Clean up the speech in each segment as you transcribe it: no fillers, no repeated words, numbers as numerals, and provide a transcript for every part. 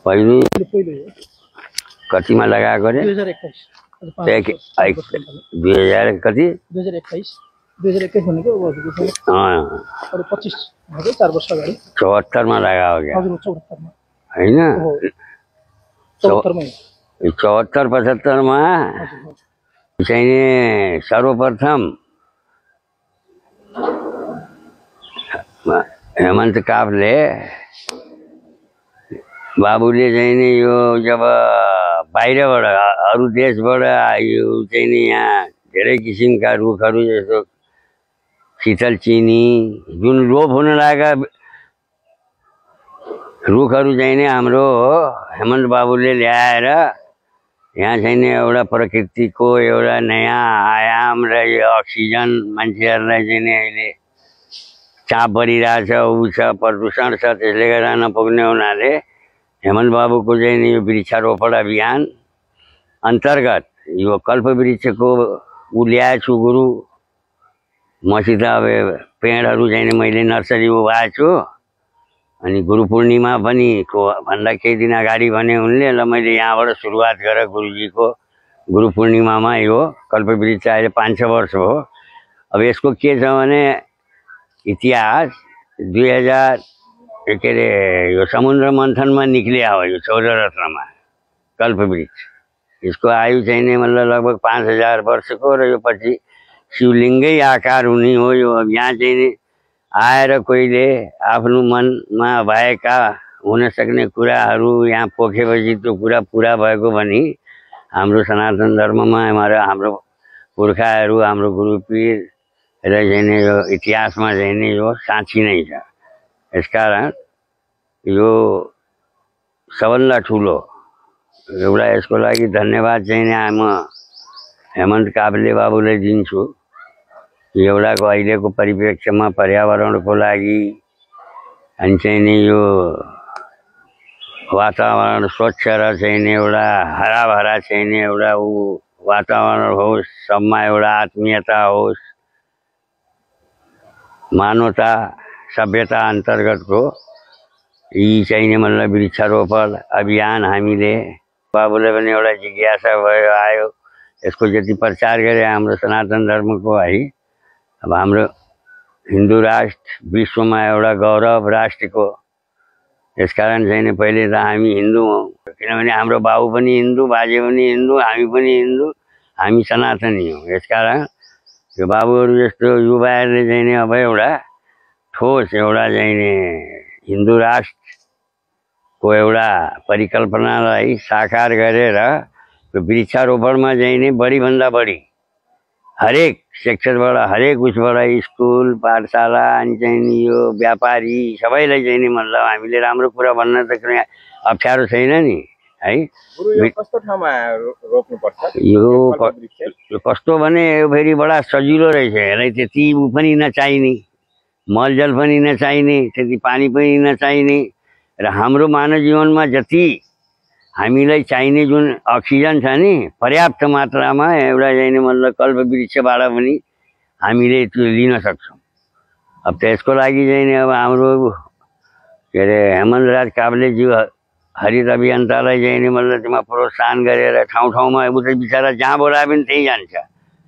पहिले कतिमा लगाएको अरे 2000 कति 2021 भनेको अरु 25 भनेको 4 वर्ष अगाडि 74 मा लगाएको क्या हजुर 74 मा हैन 74 मा 74 75 मा चाहिँ सर्वप्रथम हेमन्त काफले बाबुले चाहिँ नि यो जब बाहिरबाट अरु देशबाट यो चाहिँ नि यहाँ धेरै किसिमका रुखहरू जस्तो शीतल चिनी जुन लोप हुन लागेका रुखहरू चाहिँ नि हाम्रो हेमन्त बाबुले ल्याएर यहाँ चाहिँ नि एउटा प्रकृतिको एउटा नयाँ आयाम र यो अक्सिजन मान्छेहरूलाई चाहिँ नि अहिले चाप परिरहेछ उ छ प्रदूषण छ त्यसले गर्दा नपुग्ने हुनाले हेमन्त बाबुको चाहिँ नि यो वृक्षारोपण अभियान अन्तर्गत यो कल्पवृक्षको उ ल्याएछु गुरु मसित अब पेडहरू चाहिँ नि मैले नर्सरी उभाएको छु अनि गुरु पूर्णिमा पनि भन्दा केही दिन अगाडि भने उनले ल मैले यहाँबाट सुरुवात गरेँ गुरुजीको गुरु पूर्णिमामा यो कल्पवृक्ष अहिले 5-6 वर्ष हो। अब यसको के छ भने इतिहास 2000 के अरे यो समुद्र मन्थनमा निक्लिया हो यो 14 रत्नमा कल्पवृक्ष यसको आयु चाहिँ नि मतलब लगभग 5000 वर्षको र यो पछि शिवलिङ्गै आकार हुने हो। यो यहाँ चाहिँ नि आएर कोहीले आफ्नो मनमा भएका हुन सक्ने कुराहरू यहाँ पोखेपछि त्यो कुरा पुरा भएको भने हाम्रो सनातन धर्ममा हाम्रो पुर्खाहरू हाम्रो गुरुपीर र चाहिँ नि यो इतिहासमा चाहिँ नि यो साँची नै छ। यसकारण यो सबभन्दा ठुलो एउटा यसको लागि धन्यवाद चाहिँ नि म हेमन्त काफले बाबुलाई दिन्छु। एउटाको अहिलेको परिप्रेक्ष्यमा पर्यावरणको लागि अनि चाहिँ नि यो वातावरण स्वच्छ र चाहिँ नि एउटा हराभरा चाहिँ नि एउटा ऊ वातावरण होस् सबमा एउटा आत्मीयता होस् मानवता सभ्यता अन्तर्गतको यी चाहिँ नि मतलब वृक्षारोपण अभियान हामीले बाबुले पनि एउटा जिज्ञासा भयो आयो यसको जति प्रचार गरे हाम्रो सनातन धर्मको है अब हाम्रो हिन्दू राष्ट्र विश्वमा एउटा गौरव राष्ट्रको यसकारण चाहिँ नि पहिले त हामी हिन्दू हौँ किनभने हाम्रो बाबु पनि हिन्दू बाजे पनि हिन्दू हामी पनि हिन्दू हामी सनातनी हौँ। यसकारण यो बाबुहरू जस्तो युवाहरूले चाहिँ नि अब एउटा ठोस एउटा चाहिँ नि हिन्दू राष्ट्रको एउटा परिकल्पनालाई साकार गरेर वृक्षारोपणमा चाहिँ नि बढीभन्दा बढी हरेक सेक्टरबाट हरेक उसबाट स्कुल पाठशाला अनि चाहिँ नि यो व्यापारी सबैलाई चाहिँ नि मतलब हामीले राम्रो कुरा भन्न त कुनै अप्ठ्यारो छैन नि है। यो कस्तो ठाउँमा रोप्नुपर्छ यो कस्तो भने यो फेरि बडा सजिलो रहेछ यसलाई त्यति उ पनि नचाहिने मलजल पनि नचाहिने त्यति पानी पनि नचाहिने र हाम्रो मानव जीवनमा जति हामीलाई चाहिने जुन अक्सिजन छ नि पर्याप्त मात्रामा एउटा चाहिँ नि मतलब कल्पवृक्षबाट पनि हामीले त्यो लिन सक्छौँ। अब त्यसको लागि चाहिँ नि अब हाम्रो के अरे हेमन्त राज काफलेज्यू हरित अभियन्तालाई चाहिँ नि मतलब त्यसमा प्रोत्साहन गरेर ठाउँ ठाउँमा उता बिचरा जहाँ बोलाए पनि त्यहीँ जान्छ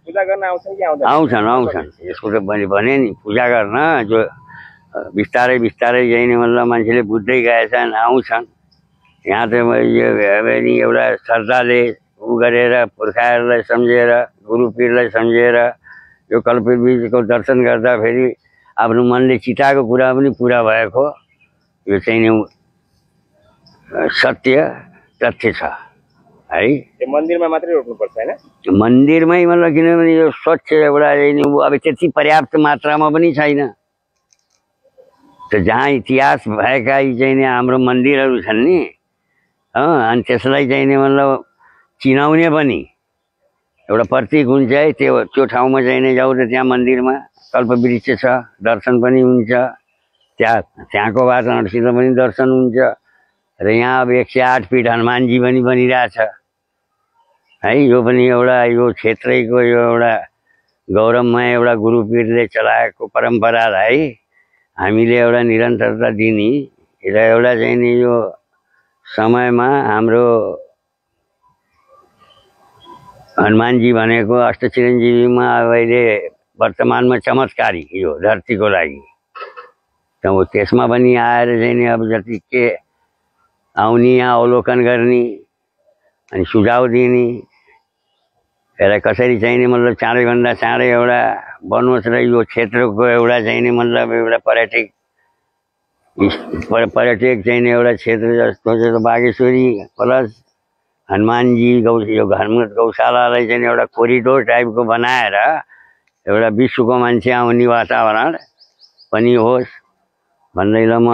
पूजा गर्न आउँछन् यसको त मैले भने नि पूजा गर्न जो बिस्तारै बिस्तारै चाहिँ नि मतलब मान्छेले बुझ्दै गएछन् आउँछन् यहाँ त यो नि एउटा श्रद्धाले उ गरेर पुर्खाहरूलाई सम्झेर गुरुपीरलाई सम्झेर यो कल्पवृक्षको दर्शन गर्दा फेरि आफ्नो मनले चिताएको कुरा पनि पुरा भएको यो चाहिँ नि सत्य तथ्य छ है। मन्दिरमा मात्रै रोप्नुपर्छ हैन मन्दिरमै मतलब किनभने यो स्वच्छ एउटा अब त्यति पर्याप्त मात्रामा पनि छैन त जहाँ इतिहास भएका चाहिँ नि हाम्रो मन्दिरहरू छन् नि अनि त्यसलाई चाहिँ नि मतलब चिनाउने पनि एउटा प्रतीक हुन्छ है। त्यो ठाउँमा चाहिँ नि जाऊ त त्यहाँ मन्दिरमा कल्पवृक्ष छ दर्शन पनि हुन्छ त्यहाँको वातावरणसित पनि दर्शन हुन्छ र यहाँ अब 108 फिट हनुमानजी पनि बनिरहेछ है। यो पनि एउटा यो क्षेत्रैको यो एउटा गौरवमय एउटा गुरुपीरले चलाएको परम्परालाई हामीले एउटा निरन्तरता दिने र एउटा चाहिँ नि यो समयमा हाम्रो हनुमानजी भनेको अष्टचिरञ्जीवीमा अहिले वर्तमानमा चमत्कारी यो धरतीको लागि त्यसमा पनि आएर चाहिँ नि अब जति के आउने यहाँ अवलोकन गर्ने अनि सुझाव दिने यसलाई कसरी चाहिँ नि मतलब चाँडैभन्दा चाँडै एउटा बनोस् र यो क्षेत्रको एउटा चाहिँ नि मतलब एउटा पर्यटक चाहिँ नि एउटा क्षेत्र जस्तो चाहिँ बागेश्वरी प्लस हनुमानजी यो घरमुट गौशालालाई चाहिँ एउटा कोरिडोर टाइपको बनाएर एउटा विश्वको मान्छे आउने वातावरण पनि होस् भन्दै ल म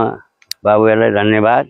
बाबुहरूलाई धन्यवाद।